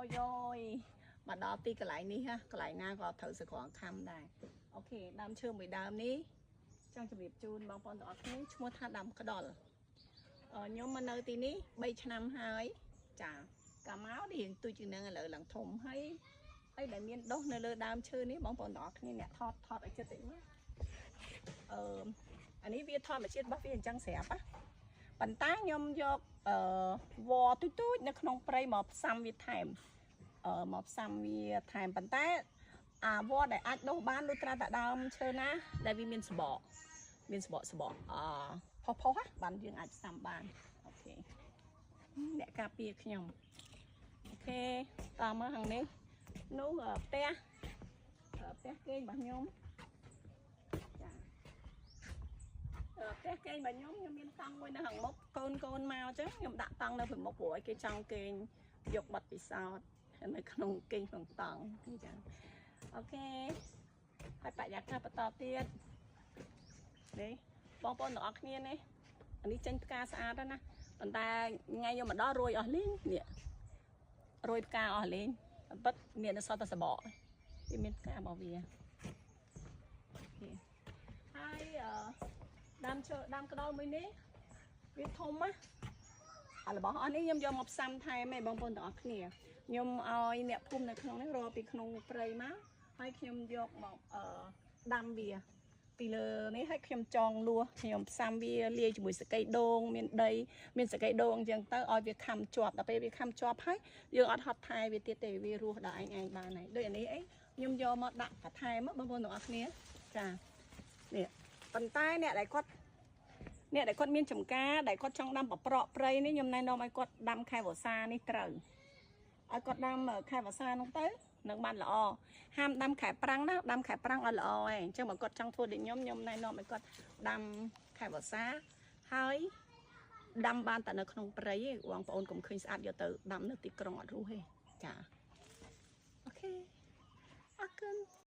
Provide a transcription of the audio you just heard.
អូយយមកដល់ទីកន្លែងនេះហ่ะកន្លែងណាក៏ត្រូវសក្រងខំដែរ okay ដើមឈើមួយដើមនេះចង់ជម្រាបជូនបងប្អូនទាំងអស់គ្នាឈ្មោះថាដើមក្តុលខ្ញុំមកនៅទីនេះ3ឆ្នាំហើយចាកាលមកនេះរៀងទូចជាងនឹងឥឡូវឡើងធំហើយហើយដែលមានដុះនៅលើដើមឈើនេះបងប្អូនទាំងអស់គ្នាអ្នកថតថតឲ្យចិត្តតិចមកអឺអានេះវាធម្មជាតិរបស់វាអញ្ចឹងស្រាប់ណាប៉ុន្តែខ្ញុំយកអឺវល្លិទូចទូចនៅក្នុងព្រៃមកផ្សំវាថែមមកផ្សំវាថែមប៉ុន្តែអាវល្លិដែលអាចដុះបានលុះត្រាតែដើមឈើណាដែលវាមានសបកមានសបកសបកអផុសផុសបានយើងអាចផ្សំបាន okay អ្នកការពារខ្ញុំ okay តមកខាងនេះនោះផ្ទះផ្ទះគេងរបស់ខ្ញុំចាផ្ទះគេងរបស់ខ្ញុំខ្ញុំមានតង់មួយនៅខាងមុខកូនកូនមកអញ្ចឹងខ្ញុំដាក់តង់នៅពីមុខព្រោះឲ្យគេចង់គេងយកប័ណ្ណពិសោធន៍នៅក្នុងគេងក្នុងតង់អញ្ចឹង okay ហើយបរិយាកាសបន្តទៀតនេះបងប្អូនទាំងអស់គ្នានេះអានេះចេញផ្កាស្អាតណាស់ប៉ុន្តែថ្ងៃយកមកដល់រួយអស់លីងនេះរួយផ្កាអស់លីងប៉ិតមាននៅសល់តែសបកវាមានផ្ការបស់វាហើយដើមឈើដើមក្តុលមួយនេះវាធំណាអារបស់អស់នេះខ្ញុំយកមកផ្សំថែមឯងបងប្អូនទាំងអស់គ្នាខ្ញុំឲ្យអ្នកភូមិនៅក្នុងនេះរកពីក្នុងព្រៃមកហើយខ្ញុំយកមកអឺដាំវាពីលើនេះឲ្យខ្ញុំចងលួសខ្ញុំផ្សំវាលាយជាមួយសកីដូងមានដីមានសកីដូងអញ្ចឹងទៅឲ្យវាខំជាប់ដល់ពេលវាខំជាប់ហើយយើងអត់ហត់ថែវាទៀតទេវារស់ដល់ឯងឯងបានហើយដូចអានេះអីខ្ញុំយកមកដាក់បន្ថែមបងប្អូនទាំងអស់គ្នាចានេះប៉ុន្តែអ្នកដែលគាត់មានចំការដែលគាត់ចង់ដាំប្រប្រក់ព្រៃនេះខ្ញុំណែនាំឲ្យគាត់ដាំខែវស្សានេះត្រូវឲ្យគាត់ដាំខែវស្សានោះទៅនឹងបានល្អហាមដាំខែប្រាំងណាដាំខែប្រាំងអត់ល្អឯងអញ្ចឹងបើគាត់ចង់ធ្វើដូចខ្ញុំខ្ញុំណែនាំឲ្យគាត់ដាំខែវស្សាហើយដាំបានតែនៅក្នុងព្រៃឯងបងប្អូនកុំឃើញស្អាតយកទៅដាំនៅទីក្រុងអត់រស់ទេចា okay អរគុណ។